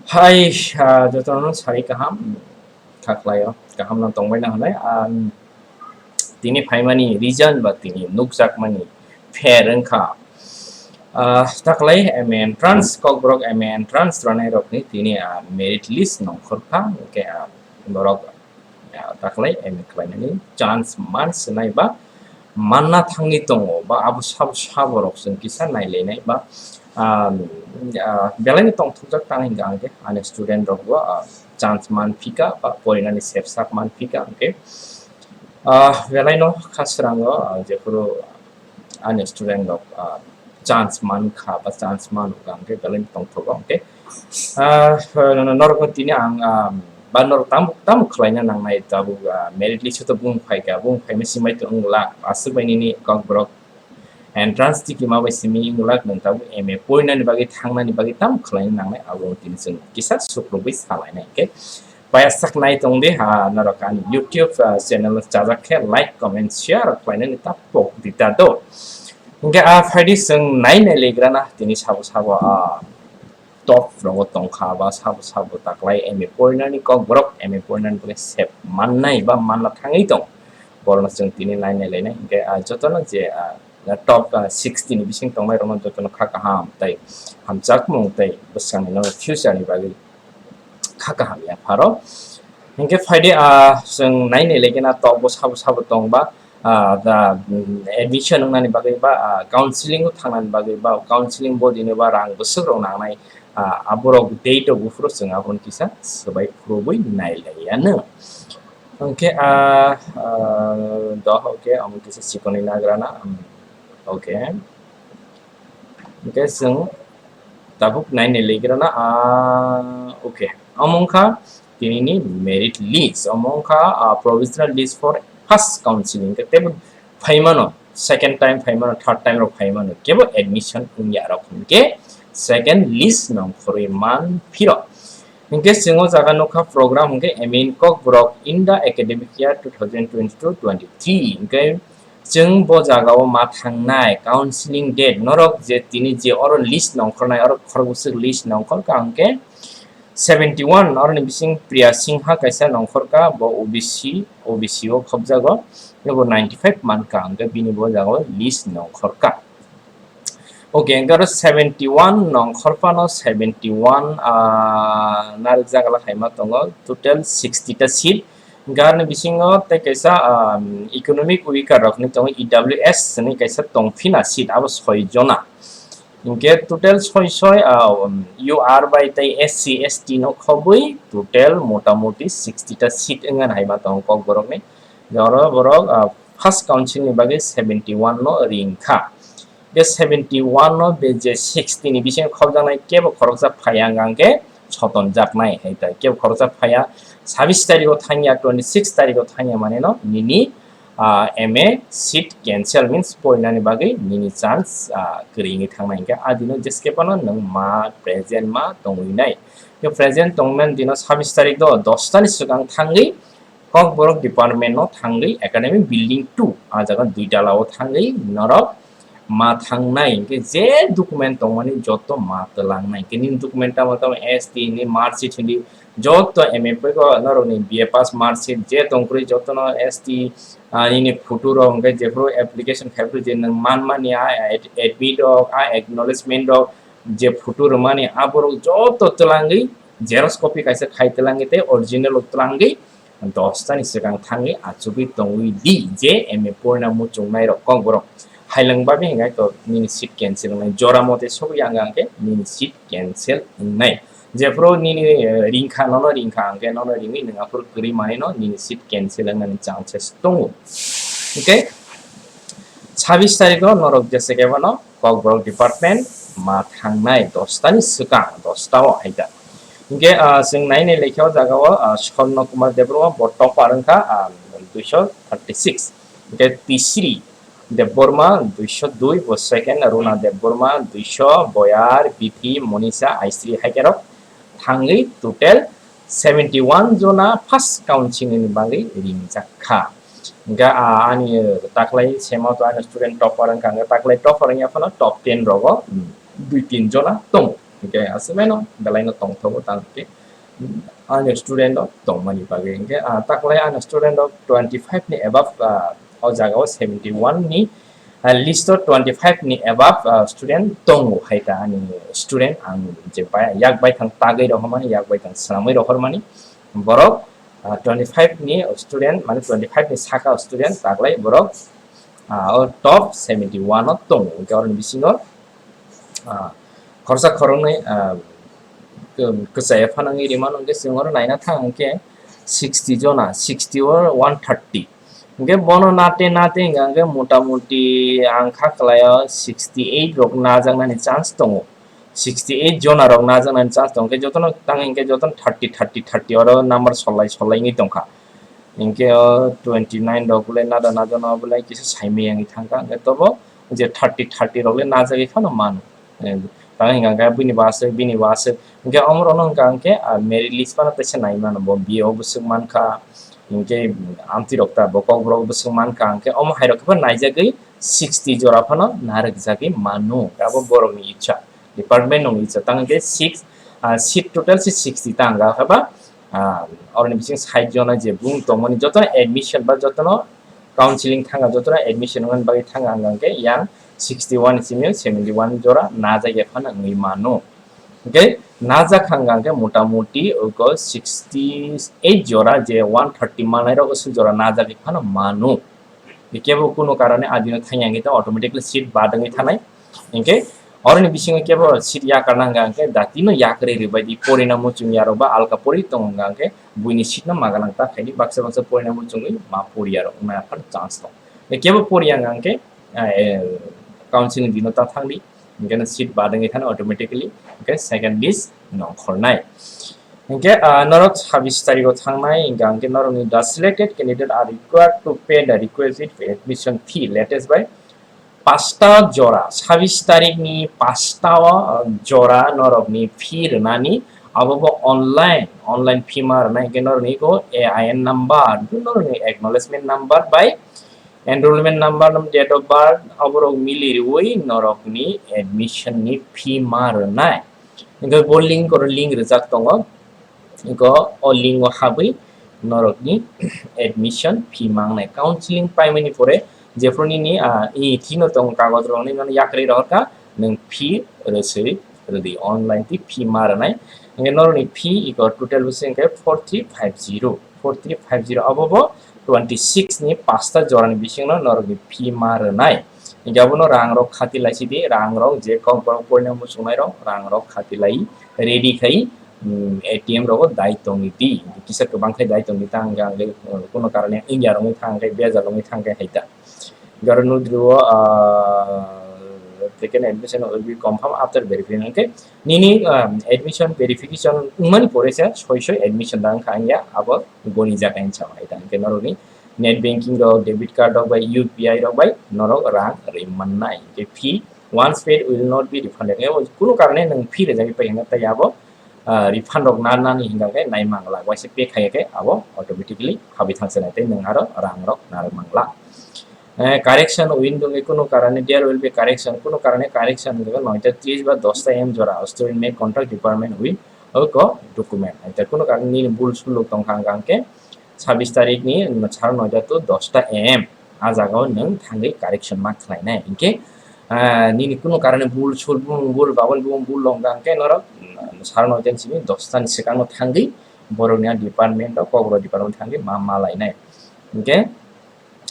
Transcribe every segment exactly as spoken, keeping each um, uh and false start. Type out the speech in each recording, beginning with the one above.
Hai, ah, jotono sari kaham, khaklaio, kaham no tongbai na hwnwi, ah, tini phaimani reason ba tini nukjakmani pher wngkha, ah, taklai M A entrance, Kokborok M A entrance rwnairokni tini, ah, merit list nongkhorkha, hwnkhe, ah, borok, ah, taklai M A khlainani chance man swnai ba manna thangwi tongo, ba abo sabo, sabo rok chwng kisa nailainai ba, ah, ah, belai no tongthokjak tang hwnkha hwnkhe ani student rok bo, ah, chance man phika ba porinani sepsak man phika hwnkhe, ah, belai no kha srango, ah, jephuru ani student rok, ah, chance man kha ba chance man hwnkha hwnkhe belai no tongthogo hwnkhe, ah, norok no tini ang, ah, ba norok tamo, tamo khlaina nangnai tabuk, ah, merit list o to bung phaikha, bung phaima simai to wng glak, aswk bai nini Kokborok entrance tiki ma bai simi wng glak, nwng tabuk M A porinani bagwi thangnani bagwi tamo khlaina nangnai, abo tini chwng kisa sukrubwi salainai hwnkhe. Pai asak nai tong di, ha, norok ani YouTube, ah, channel chajak khe like, comment, share khlainani ta pok di ta do. Hwnkhe a phaidi chwng nai nai legrana tini sabo sabo, ah, top rogo tongkha ba sabo sabo taklai M A porinani Kokborok M A porinani bagwi sep mannai ba manna thangwi tong. Borokno chwng tini nai nai lainai. Hwnkhe, ah, jotono je, ah, top, ah, sixty ni bising tongnai rokno jotono kha kaham tei hamjakmung tei bwskangni no future ni bagwi kha kaham ya pharo. Hwnkhe phaidi, ah, chwng nai nai lai khe na top bo sabo sabo tong ba, ah, da, mm, admission wngnani bagwi ba, ah, counseling o thangnani bagwi ba, counseling body no ba rang bwswk rok nangnai, ah, aborok date o buphuru chwng abono kisa swbai phurubwi nai lai ya no. Hwnkhe, ah, ah, doh, okay, omo kisa chikonwi nagrana, um, okay. Hwnkhe chwng tabuk nai nai legrana, ah, okay. Omo wngkha tinini merit list, omo wngkha, ah, provisional list for first counseling. Hwnkhe teibo phaimano, second time phaimano, third time rok phaimano, kebo admission wngya rok hwnkhe second list nongkhorwi man phiro. Hwnkhe chwng o jaga nukha program hwnkhe M A in Kokborok in the academic year two thousand twenty-two twenty-three, hwnkhe chwng bo jaga o ma thangnai counseling date norok je tini je oro list nongkhornai, oro khorokbwswk list nongkhorkha hwnkhe seventy one, oroni bising Priya Singha kaisa nongkhorkha, bo O B C, O B C o khobjago, ebo ninety five mankha, hwnkhe bini bo jaga o list nongkhorkha. Okay, hwnkhe aro seventy one nongkhor phano seventy one, ah, narwkjak ala khaima tongo, total sixty ta seat. Hwnkhe aroni bisingo tei kaisa, ah, economic weaker rokni tongo, E W S hinwi kaisa tongphina seat, abo soi jona. Hwnkhe total soi soi, ah, um, U R bai tei S C S T no khobwi total motamoti sixty ta seat wngani hai ma tongo Kokborokni. Oro borok, ah, first council ni bagwi seventy one no ringkha. Be seventy one no be je sixty ni bisingo khobjaknai kebo khoroksa phaiya hwnkha hwnkhe sotonjaknai hai ta kebo khoroksa phaiya sabis tarikh o thangya, twenty six tarikh o thangya mane no nini, ah, M A seat cancel means porinani bagwi nini chance, ah, kwrwi wngwi thangnai hwnkhe a dino jeskhe phano nwng ma present ma tongwi nai. Present tongmani dino sabis tarikh do dos tani swkang thangwi Kokborok department no thangwi academic building two, ah jaga dui tala o thangwi norok ma thangnai hwnkhe je document tongmani joto ma twlangnai hwnkhe nini document tamo tamo S T ni mark sheet hindi joto M A pego norokni B A pass mark sheet je tongkwrwi jotono S T, ah, nini photo rok hwnkhe jephuru application khaiphuru je nwng manmani a ad-, admit rok a acknowledgement rok je photo rwmani aborok joto twlangwi xerox copy kaisa khai twlangwi tei original rok twlangwi dos tani swkang thangwi achugwi tongwi di je M A porina muchungnairok Kokborok. Hailwng bagwi hwnkhe to nini seat cancel wngnai, jora mote sogwi ang hwnkhe nini seat cancel wngnai. Jephuru nini, eh, ringkha, nono ringkha hwnkhe nono ringwi nwng aphuru kwrwi manwino nini seat cancel wngnani chances tongo. Hwnkhe sabis tarikh o norok jese khe bono Kokborok department ma thangnai dos tani swkang, dos ta o hai ta. Hwnkhe, ah, chwng nai nai laikha o jaga o, ah, Swarno Kumar Debbarma bo topper wngkha, ah, duiso thirty six. Hwnkhe Tisri Debbarma duiso dui bo second, Runa Debbarma duiso, Boyar, Bithi, Monisa, Aisri hai khe rok thangwi total seventy one jona first council ni bagwi ringjak kha. Hwnkhe, ah, ani taklai sema to ani student topper wngkha, hwnkhe taklai topper wngya phano top ten rogo, hmm, dui tin jona tongo. Hingke aswk mano belai no tongthogo tang hingke ani student rok tongmani bagwi. Hingke, ah, taklai ani student rok twenty five ni above, ah, o jaga o seventy one ni, ah, list o twenty five ni above, ah, student tongo hai ta ani student ang je bai, yak bai thang tagwi rohormani, yak bai thang swnamwi rohormani borok, ah, twenty five ni student mane twenty five ni saka student taklai borok, ah, o top seventy one o tongo. Hingke oroni bisingo, ah, khorsa khoroknwi, ah, kwchaya phanangwi rimano hingke chwng oro naina thang hingke sixty jona, sixty o one thirty. Hingke bono nate nate hingka hingke mota moti ang kha kwlaio sixty eight rok najaknani chance tongo. Sixty eight jona rok najaknani chance tongo. Hingke jotono tang hingke jotono thirty, thirty, thirty oro number solai solai wngwi tongkha. Hingke o twenty nine rok bole nada nada no bole kisa saimaya wngwi thangkha. Hingke tobo je thirty, thirty rok le najagwi phano mano. Eh, tang hingka hingke bini bo aswk, bini bo aswk. Hingke omorokno hingka hingke, ah, merit list phano teisa nai mano. Bo B A o bwswk mankha, hingke amtwi rok ta bo kokborok bwswk mankha. Hingke omo hai rok khe phano naijagwi sixty jora phano narwkjagwi mano. Abo borokni icha, department nokni icha. Tang hingke six, ah, seat total se sixty ta hingka khe ba, ah, oroni bising sait jona je bung tongmani jotono admission ba jotono counseling thanga, jotono admission wngmani bagwi thanga hingka hingke yang sixty one simi seventy one jora najagya phano wngwi mano. Hingke najak hingka hingke mota moti oko sixty eight jora je one thirty manai rok aswk jora najagwi phano mano. Kebo kunu karone adino thangya hingke automatically seat badwngwi thanai. Hingke oroni bisingo kebo seat yakarna hingka hingke datino yakarwi rwbaidi porina muchungya rok ba alka pori tongo hingka hingke buini seat no maganang ta khaidi baksa baksa porina muchungwi ma poriya rok wngna phano chance tong. Kebo poriya hingka hingke, ah, eh, counseling dino ta thangdi, hingke no seat badwngwi thani automatically, hingke second list nongkhornai. Hingke, ah, norok sabis tariko thangnai, hingka hingke norokni the selected candidate are required to pay the requisite admission fee latest by pasta jora, sabis tarikni pasta o, ah, jora norokni fee rwnani, abo bo online, online fee ma rwnai, hingke norokni ko A I N number, norokni acknowledgement number by enrollment number, nom date of birth, aborok mili riwi norokni admission ni fee ma rwnai. Hingke bo link oro link rijak tongo. Hingke o link o habwi norokni admission fee mangnai. Counseling paimani pore jephru nini, ah, i thino tong kagoj rok nini yakrwi rohorkha, nwng fee rwswi rwdi, online ti fee ma rwnai. Hingke norokni fee iko total bwswk hingke four three five zero, four three five zero abo bo twenty six ni pasta jorani bisingno norokni fee ma rwnai. Hingke abono rang rok khati laisidi, rang rok je kokborok porina muchungnai rok, rang rok khati lai ready khai, mm, A T M rogo dai tongwi di, kisa kwbang khai dai tongwi ta hingke, hingke, uh, kuno karone wngya rongwi thang khe, bejal wngwi thang khe hai ta. Garo nudrio, ah, taken admission will be confirm after verification. Hingke nini, ah, admission verification wngmani pore se soi soi admission da wngkha hingya abo goni jaka hinwi sama hai ta. Hingke norokni net banking rok, debit card rok bai, U P I rok bai norok rang rimannai. Hingke fee once paid will not be refunded. Hingke kunu karone nwng fee rwjagwi pai hwnka tei abo, ah, refund rok narnani hingka khe nai mangla, waisa pay khaiya khe abo automatically habwi thangsinai tei nwng aro rang rok narwk mangla. Eh, correction win dongwi kunu karone there will be correction, kunu karone correction hingka khe noita tris ba dosta M jora student may contact department with oko document. Hingke kunu karone nini bul suluk tongkha hingka khe sabis tarikni saro noita to dosta M a jagao nwng thangwi correction ma khlainai. Hingke, ah, nini kunu karone bul sul bumung bul baboni bumung bul longkha hingke norok, mm, saro noita ni simi dosta ni swkangno thangwi borokni a department o kokborok department thangwi ma malainai. Hingke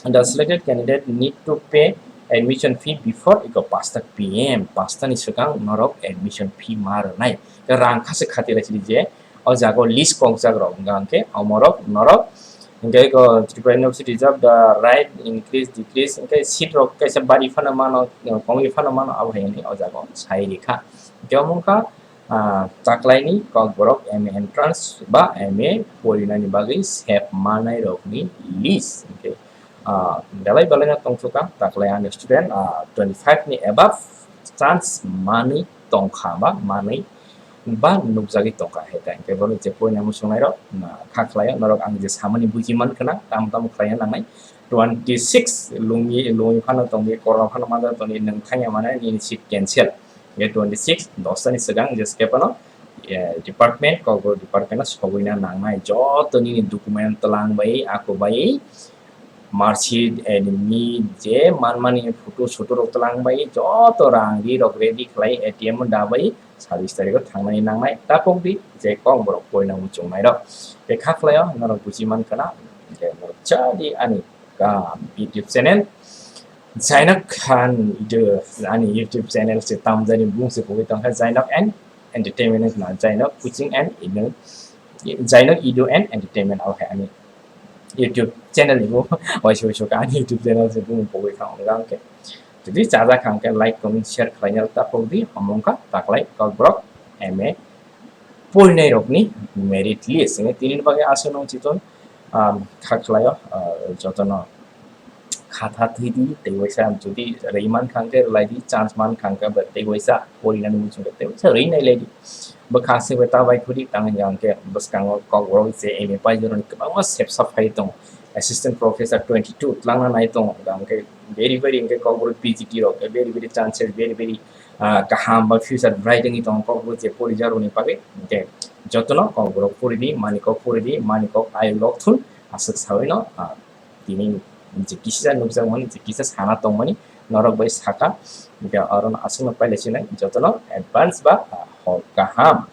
the selected candidate need to pay admission fee before iko pasta P M, pasta ni swkang norok admission fee ma rwnai. Rang khase khati lai sidi je o jaga o list kokjak rok hingka hingke omorok norok hingke iko Tripura University reserve the right increase decrease hingke seat rok kaisa bari phano mano, kongwi phano mano abo hai hwnwi o jaga o sai rikha. Hingke omo wngkha, ah, taklaini kokborok M A entrance ba M A porinani bagwi sep manai rokni list. Hingke, ah, belai belai no tongthokha taklai ani student, ah, twenty five ni above chance manwi tongkha ba manwi ba nukjagwi tongkha hai ta. Hingke borok je poina muchungnai rok, ah, kha khlaio norok ang je samani buji man khna tamo tamo khlaina nangnai. Twenty six lungwi lungwi phano tongwi korma phano manjak tongwi nwng thangya mane nini seat cancel. Ye twenty six, dosta ni swkang je skepano, eh, department, Kokborok department no sogwina nangnai joto nini document tlang bai, ako bai, marksheet, eh, ni je manmani photo soto rok tlang bai, joto rang ri rok ready khlai A T M da bai, sabis tarikh o thangnani nangnai. Tapok di je Kokborok poina muchung nai rok. Te kha khlai o norok buji man khana, je norok cha di ani ka YouTube channel. Jainok Khan Ido, ani YouTube channel se tamjani bung se pogwi tongkha, Jainok and Entertainment wngkha, Jainok Kuching and Ido, Jainok Ido and Entertainment, okay, ani YouTube channel ni bung waisa waisa ani YouTube channel se bung pogwi kha, hwnka hwnkhe jodi chajak kha hwnkhe like, comment, share khlaina ta pogdi, omo wngkha taklai Kokborok M A porinai rokni merit list. Hwnwi tini bagwi aswk nung chiton, um, kha khlaio, uh, jotono khatha thwidi, tei waisa jodi rwi man kha hwnkhe rwlai di, chance man kha hwnkhe bo tei waisa porinani muchungkhe tei waisa rwi nai lai di. Bwkha aswk bai ta bai khudi, tang hwnkhe bwskango Kokborok je M A paijoroni kwbangma sepsa phai tongo. Assistant Professor twenty two twlangna nai tongo, hwnkhe very very hwnkhe Kokborok P G T rok very very chances very very, ah, kaham ba future bright wngwi tongo Kokborok je porijarokni bagwi. Hwnkhe jotono Kokborok poridi, manikok poridi, manikok ayuk lok thun, aswk sawi no, ah, tini je kisa nukjakmani, je kisa sana tongmani norok bai saka, hwnkhe orono aswkno pailai sinai jotono advance ba, ah, hor kaham.